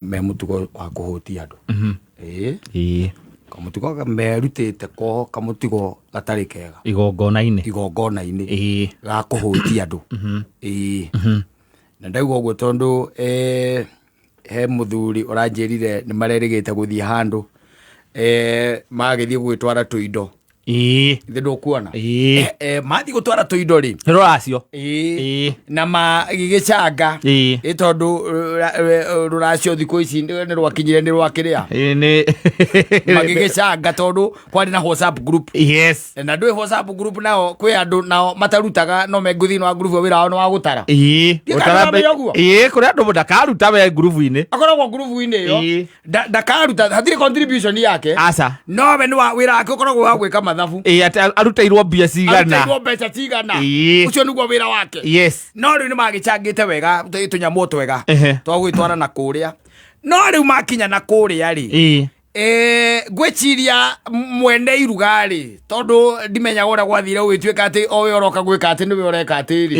Me mũtugo wa kũhũtia andũ. Ĩĩ. Kamũtugo merutĩte ko kamũtugo gatarĩ kega. Igongona-inĩ. Igongona-inĩ. Ga kũhũtia andũ. Ĩĩ. Na ndauga ũguo tondũ eh, he mũthuri ũranjĩrire nĩ marerĩgĩte gũthiĩ handũ eh, magĩthiĩ gwĩtwara tũindo. Ithe ndũkuona? Ĩĩ. Eh, eh, mathiĩ gũtwara tũindo rĩ. Nĩ rũracio. Ĩĩ. Ĩĩ. Na magĩgĩcanga. Ĩĩ. Ĩ tondũ rũracio thikũ ici nĩ rwakinyire nĩ rwakĩrĩa. Ĩĩ, nĩ Magĩgĩcanga tondũ kwarĩ na WhatsApp group. Na ndũĩ WhatsApp group nao kwĩ andũ nao matarutaga no me thĩinĩ wa group wĩra wao nĩ wa gũtara. Ndiĩ kana Gũtara ũramenya ũguo? Ĩĩ, kũrĩ andũ ndakaruta we ngurubu-inĩ. Akoragwo ngurubu-inĩ ĩyo. Ĩĩ. Ndakaruta hatirĩ contribution yake. Aca. Nowe nĩ wa wĩra wake ũkoragwo wa gwĩka mathabu. Ĩĩ, atĩ arutĩirwo mbia cigana. Arutĩirwo mbeca cigana. Ĩĩ. Ũcio nĩguo wĩra wake. No rĩu nĩ magĩcangĩte wega tũnyamũ twega twa gwĩtwara na kũrĩa. No rĩu makinya na kũrĩa rĩ, ngwĩciria mwene iruga rĩ, tondũ ndimenyaga ũrĩa gwathire gũgĩtuĩka atĩ o we ũroka gwĩka atĩ nĩwe ũreka atĩ rĩ.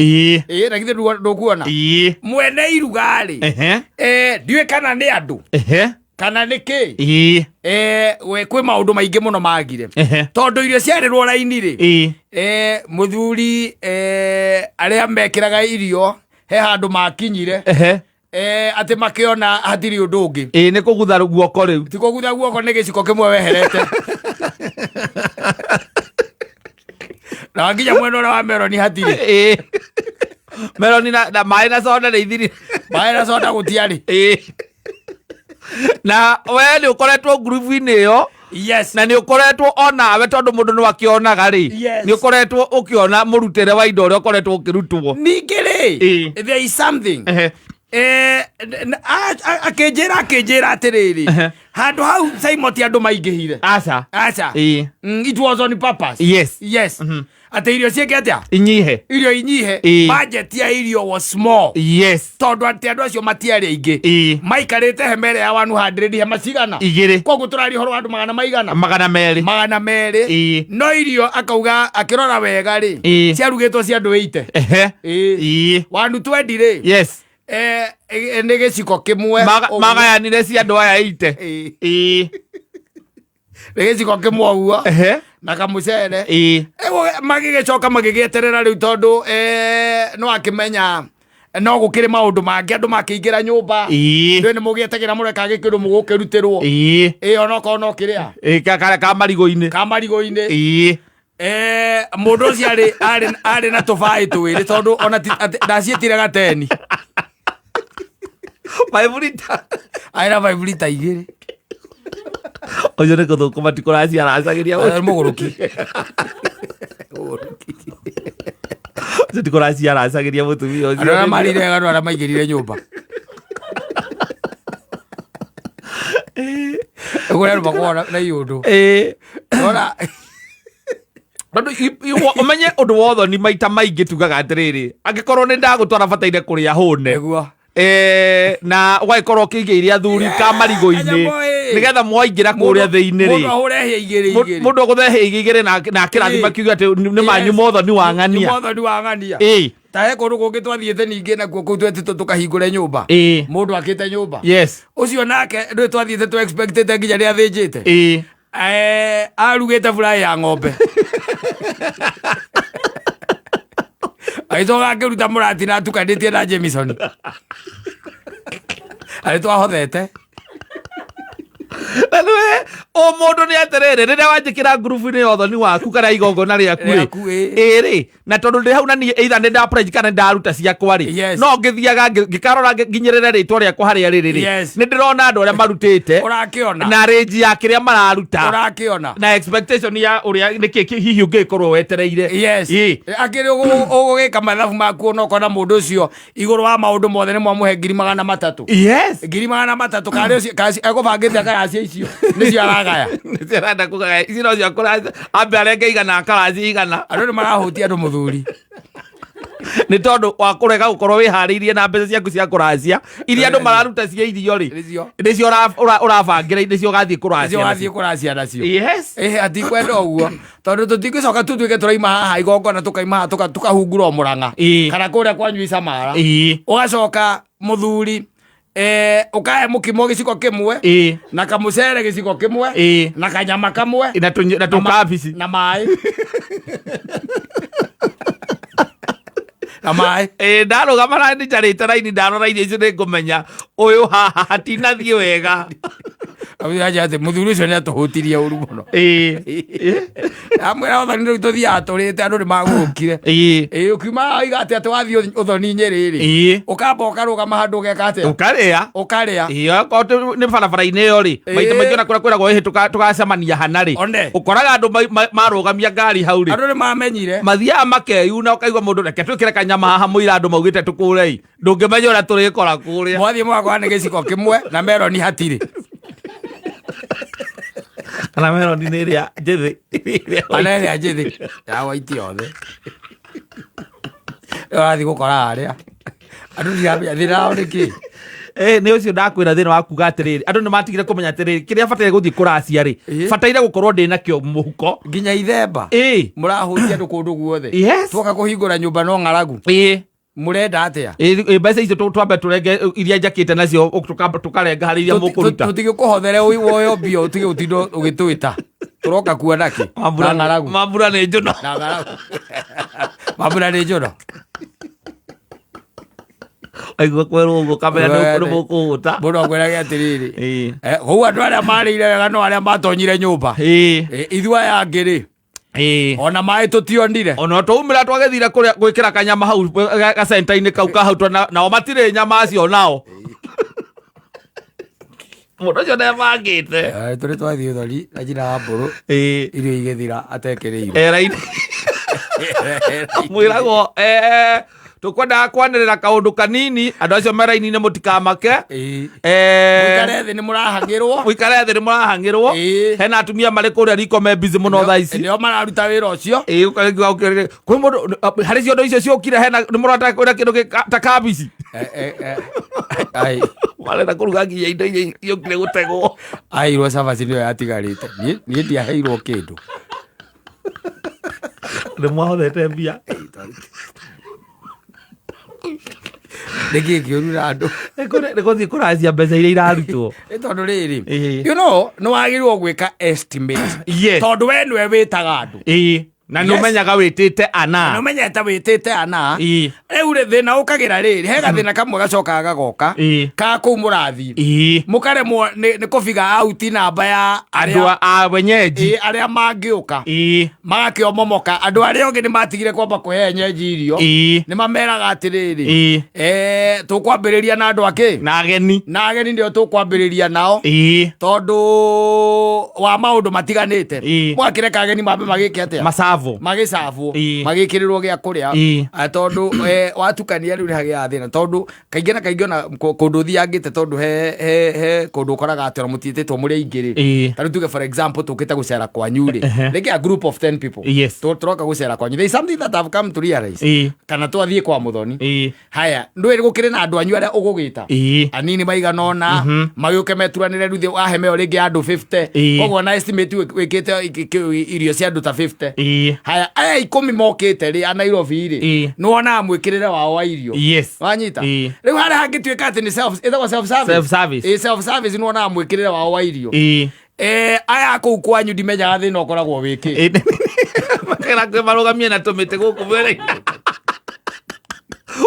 Ĩĩ, na githĩ ndũkuona? Ĩĩ. Mwene iruga rĩ, ndiũĩ kana nĩ andũ kana nĩ kĩ. We kwĩ maũndũ maingĩ mũno magire. Tondũ irio ciarĩrwo raini rĩ, mũthuri arĩa mekĩraga irio he handũ makinyire atĩ makĩona hatirĩ ũndũ ũngĩ. Ĩĩ, nĩ kũgutha guoko rĩu. Ti kũgutha guoko, nĩ gĩciko kĩmwe weherete. Na wakinya mwena ũrĩa wa meroni hatirĩ. Ĩĩ. Meroni na maĩ na soda nĩ ithirire. Maĩ na soda gũtiarĩ. Ĩĩ. Na we nĩ ũkoretwo ngurubu-inĩ ĩyo. Na nĩ ũkoretwo onawe tondũ mũndũ nĩ akĩonaga rĩ. Nĩ ũkoretwo ũkĩona mũrutĩre wa indo ũrĩa ũkoretwo ũkĩrutwo. Ningĩ rĩ, there is something. Akĩnjĩra atĩrĩrĩ, handũ hau Simon ti andũ maingĩhire. Aca. Aca. Ĩĩ. It was on purpose. Yes. Atĩ irio ciĩke atĩa? Inyihe. Irio inyihe. Ĩĩ. Budget ya irio was small. Tondũ atĩ andũ acio matiarĩ aingĩ. Ĩĩ. Maikarĩte hema ĩrĩa ya 100 hema cigana? 2. Koguo tũraria ũhoro wa andũ magana maigana? 200. 200. Ĩĩ. No irio akauga akĩrora wega rĩ, Ĩĩ. ciarugĩtwo cia andũ 80. Ĩĩ. Ĩĩ. 120 rĩ, nĩ gĩciko kĩmwe Maga- ũguo. Magayanire cia andũ aya 80. Ĩĩ. Ĩĩ. Nĩ gĩciko kĩmwe ũguo na kamũcere. Ĩĩ. Magĩgĩcoka magĩgĩeterera rĩu tondũ no akĩmenya no gũkĩrĩ maũndũ mangĩ andũ makĩingĩra nyũmba. Ĩĩ. Ndũĩ nĩ mũgĩetagĩra mũreka gĩkĩndũ mũgũkĩrutĩrwo. Ĩĩ. Ĩĩ, onokorwo no kĩrĩa Ĩĩ, ka marigũ-inĩ. Ka marigũ-inĩ. Ĩĩ. Mũndũ ũcio arĩ na tũbaĩ twĩrĩ tondũ ona ndaciĩtire gateni. 5 litre. Arĩ na 5 litre 2. Ũcio nĩ gũthũkũma ti kũracia aracagĩria. Arĩ mũgũrũki. Ũcio ti kũracia aracagĩria mũtumia ũcio. Andũ arĩa marire andũ arĩa maingĩrire nyũmba. Kũrĩ andũ makoragwo na iũndũ. Ĩĩ. Ona Tondũ ũmenye ũndũ wotho ni maita maingĩ tugaga atĩrĩrĩ, angĩkorwo nĩ ndagũtwara bataire kũrĩa hũne. Nĩguo. Na ũgagĩkorwo ũkĩigĩire athuri ka marigũ-inĩ Kanyamũ, ĩ. nĩgetha mwaingĩra kũrĩa thĩinĩ Mũndũ rĩ, ahũre hĩa igĩrĩ igĩrĩ. Mũndũ agũthe hĩa igĩrĩ na akĩrathima Ĩĩ. kiuga atĩ nĩ manyu mothoni wa ng'ania. Nĩ mothoni wa ng'ania. Ĩĩ. Ta he kũndũ kũngĩ twathiĩte ningĩ nakuo kũu twetĩtwo tũkahingũre nyũmba. Ĩĩ. Mũndũ akĩte nyũmba. Yes. Ũcio nake ndũĩ twathiĩte tũ expectĩte nginya nĩ athĩnjĩte. Ĩĩ. Arugĩte fry ya ng'ombe. Agĩcoka akĩruta mũratina atukanĩtie na Jameson. Arĩ twahothete. Na nĩwe o mũndũ nĩ atĩrĩrĩ, rĩrĩa wanjĩkĩra ngurubu-inĩ ya ũthoni waku kana igongona rĩaku rĩ, Rĩaku, ĩ. Ĩ rĩ, na tondũ ndĩ hau na niĩ either nĩ nda kana nĩ ndaruta ciakwa rĩ, Yes. no ngĩthiaga ngĩkarora nginyĩrĩre rĩtwa rĩakwa harĩa rĩrĩ rĩ, Yes. nĩ ndĩrona andũ arĩa marutĩte Ũrakĩona. na range ya kĩrĩa mararuta Ũrakĩona. na expectation ya ũrĩa nĩkĩ hihi ũngĩgĩkorwo wetereire. Yes. Ĩ. Akĩrĩ ũgũgĩka mathabu maku ona mũndũ ũcio igũrũ wa maũndũ mothe nĩ mwamũhe 300,000. Yes. 300,000 karĩ ũcio ekũbangĩte akagacia icio nĩcio aragaya. Nĩcio arenda kũgaya ici nocio akũracia ambe arenge 100 akaracia 100. Andũ nĩ marahutia andũ mũthuri. Nĩ tondũ wa kũrega gũkorwo wĩharĩirie na mbeca ciaku cia kũracia iria andũ mararuta cia irio rĩ, Nĩcio. Nĩcio ũrabangĩra nĩcio ũgathiĩ kũracia Nĩcio nacio. ũgathiĩ kũracia nacio. Yes. Ĩhĩ, atikwenda ũguo tondũ tũtingĩcoka tũtuĩke tũraima haha igongona tũkaima haha tukahungura o mũrang'a Ĩĩ. kana kũrĩa kwanyu Icamara. Ĩĩ. Ũgacoka mũthuri. Ũkahe mũkimo gĩciko kĩmwe na kamũcere gĩciko kĩmwe na kanyama kamwe Na na tũkabici. Na maĩ, na maĩ. Ĩ, ndarũgama na njarĩte raini, ndarora irio icio nĩ ngũmenya ũyũ haha hatinathiĩ wega. Aca atĩ mũthuri ũcio nĩ atũhũtirie ũru mũno. Amwĩra ũthoni rĩu tũthiaga tũrĩte, andũ nĩ magũrũkire. Ĩ, ũkiuma waiga atĩ wathiĩ ũthoni Nyĩrĩ rĩ, ũkamba ũkarũgama handũ ũgeka atĩa? Ũkarĩa. Ũkarĩa. Ĩ, okorwo nĩ barabara-inĩ ĩyo rĩ, maita maingĩ ona kũrĩa kwĩragwo ĩhĩ tũgacemania hana rĩ, One. ũkoraga andũ marũgamia ngari hau rĩ, Andũ nĩ mamenyire. Mathiaga makeyuna, ũkaigua mũndũ, "Reke twĩkĩre kanyama haha mũira andũ maugĩte tũkũrei." Ndũngĩmenya ũrĩa tũrĩkora kũrĩa. Mwathiĩ mũgakora nĩ gĩciko kĩmwe na meroni hatirĩ. Kana meroni nĩ ĩrĩa njĩthĩ. Kana ĩrĩa njĩthĩ ya waiti yothe ũrathiĩ gũkora harĩa andũ ndiramenya thĩna wao nĩ kĩ. Nĩ ũcio ndakwĩra thĩna wa kuga atĩrĩrĩ, andũ nĩ matigire kũmenya atĩrĩrĩ, kĩrĩa bataire gũthiĩ kũracia rĩ, bataire gũkorwo ndĩ nakĩo mũhuko. Nginya ithemba. Mũrahũtia andũ kũndũ guothe. Tuoka kũhingũra nyũmba no ng'aragu. Mũrenda atĩa? Ĩ, mbeca icio twambe tũrenge iria njakĩte nacio, tũkarenga harĩ iria mũkũruta. Tũtigĩkũhothere woyo mbia, ũtige ũtinda ũgĩtwĩta tũroka kuona kĩ na ng'aragu. Mambura nĩ njũno. Na ng'aragu, mambura nĩ njũno. Aigua kwerwo ũguo kamera nĩ mũkũhũta. Mũndũ akwĩrage atĩrĩrĩ, kũu andũ arĩa marĩire wega no arĩa matonyire nyũmba. Ithuĩ aya angĩ rĩ, ona maĩ tũtionire. Ona twaumĩra twagĩthire kũrĩa gwĩkĩra kanyama hau gacenta-inĩ kau ka hau nao matirĩ nyama acio nao mũndũ ũcio ndebangĩte. Tũrĩ twathiĩ ũthori na njĩra ya mbũrũ, irio igĩthira atekĩrĩirwo. Raini mwĩragwo, "Tũkwendaga kwanĩrĩra kaũndũ kanini, andũ acio me raini-inĩ mũtikamake." Mũikare thĩ, nĩ mũrahang'ĩrwo. Mũikare thĩ, nĩ mũrahang'ĩrwo. Hena atumia marĩ kũrĩa riko me busy mũno thaa ici. Nĩo mararuta wĩra ũcio. Ĩĩ, ũkaigua kwĩ mũndũ harĩ ciondo icio ciokire, hena nĩ mũrata kwĩna kĩndũ ta kabici. Ai. Marenda kũruga nginya indo iria ciokire gũtegwo. Aheirwo cabaci nĩyo yatigarĩte. Niĩ ndiaheirwo kĩndũ. Nĩ mwahothete mbia. Nĩkĩ kĩũru na andũ? Nĩ gũthiĩ kũracia mbeca iria irarutwo. Nĩ tondũ rĩrĩ, nĩ wagĩrĩirwo gwĩka estimate, tondũ we nĩwe wĩtaga andũ. Ĩĩ, na nĩ ũmenyaga wĩtĩte ana. Nĩ ũmenyete wĩtĩte ana. Rĩu rĩ, thĩna ũkagĩra rĩrĩ, he gathĩna kamwe gacokaga gagoka ka kũu mũrathiĩ, mũkaremwo nĩ kũbiga out namba ya andũ a wenyeji. Ĩĩ, arĩa mangĩũka. Magakĩomomoka andũ arĩa angĩ nĩ matigire kwamba kũhe enyeji irio. Nĩ mameraga atĩrĩrĩ, "Tũkwambĩrĩria na andũ akĩ na ageni." Na ageni nĩo tũkwambĩrĩria nao, tondũ wa maũndũ matiganĩte. Mwakĩreka ageni mambe magĩke atĩa? Macavo. Magĩcabwo, magĩkĩrĩrwo gĩa kũrĩa. Tondũ watukania rĩu nĩ hagĩaga thĩna, tondũ kaingĩ na kaingĩ ona kũndũ ũthiangĩte, tondũ he kũndũ ũkoraga atĩ ona mũtiĩtĩtwo mũrĩ aingĩ rĩ, ta rĩu tuge, for example, tũkĩte gũcera kwanyu rĩ, rĩngĩ a group of 10 people, tũroka gũcera kwanyu. There is something that I've come to realize. Kana twathiĩ kwa mũthoni, haya, ndũĩ gũkĩrĩ na andũ anyu arĩa ũgũgĩta, anini maigana ũna, magĩũke meturanĩre rĩu wa hema ĩyo rĩngĩ ya andũ 50. Koguo na estimate wĩkĩte irio cia andũ ta 50. Haya, aya 10 mokĩte rĩ a Nairobi rĩ, nĩ wonaga mwĩkĩrĩre wao wa irio. Wanyita? Rĩu harĩa hangĩtuĩka atĩ nĩ self, ĩtagwo self service. Self service. Ĩĩ, self service, nĩ wonaga mwĩkĩrĩre wao wa irio. Aya kũu kwanyu ndimenyaga thĩna ũkoragwo wĩkĩ. Makera kwĩ marũgamie na tũmĩtĩ gũkũ mwena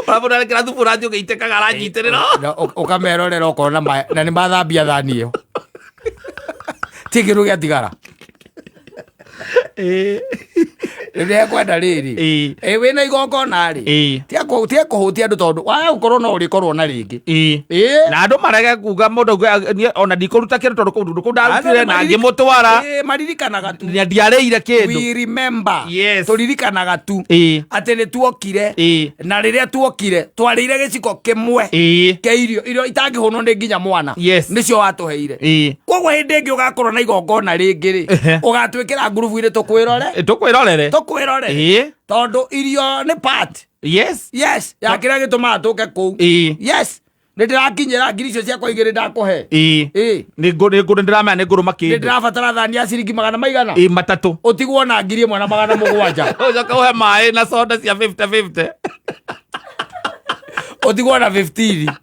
ũrĩa mũndũ arekĩra thubu ũrathiĩ ũgĩitĩkaga aranyitĩrĩra. Na ũkamerorera ũkona na nĩ mathambia thani ĩyo, ti kĩndũ gĩatigara. Rĩrĩa ekwenda rĩrĩ, ĩ wĩna igongona rĩ, tia kũhũtia andũ, tondũ waga gũkorwo no ũrĩkorwo na rĩngĩ. Na andũ marege kuga mũndũ auge, "Niĩ ona ndikũruta kĩndũ tondũ kũndũ kũu ndarutire na ngĩmũtwara." Ĩĩ, maririkanaga tu. Na ndiarĩire kĩndũ. We remember. Tũririkanaga tu atĩ nĩ tuokire, na rĩrĩa tuokire twarĩire gĩciko kĩmwe kĩa irio, irio itangĩhũnwo nĩ nginya mwana, nĩcio watũheire. Koguo hĩndĩ ĩngĩ ũgakorwo na igongona rĩngĩ rĩ, ũgatwĩkĩra ngurubu-inĩ tũkwĩrore. Tũkwĩrorere. Tũkwĩrore, tondũ irio nĩ part yes ya kĩrĩa gĩtũmaga tũke kũu. Yes, nĩ ndĩrakinyĩra ngiri icio ciakwa 2 ndakũhe. Nĩ ngũ nĩ ngũ ndĩramenya nĩ ngũrũma Nĩ kĩndũ. ndĩrabatara thani ya ciringi magana maigana? Ĩĩ, 3. Ũtigwo na 1700. Ũcoke ũhe maĩ na soda cia 50 50. Ũtigwo na 15.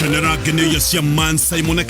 Kenera ngenio cia Man Simon.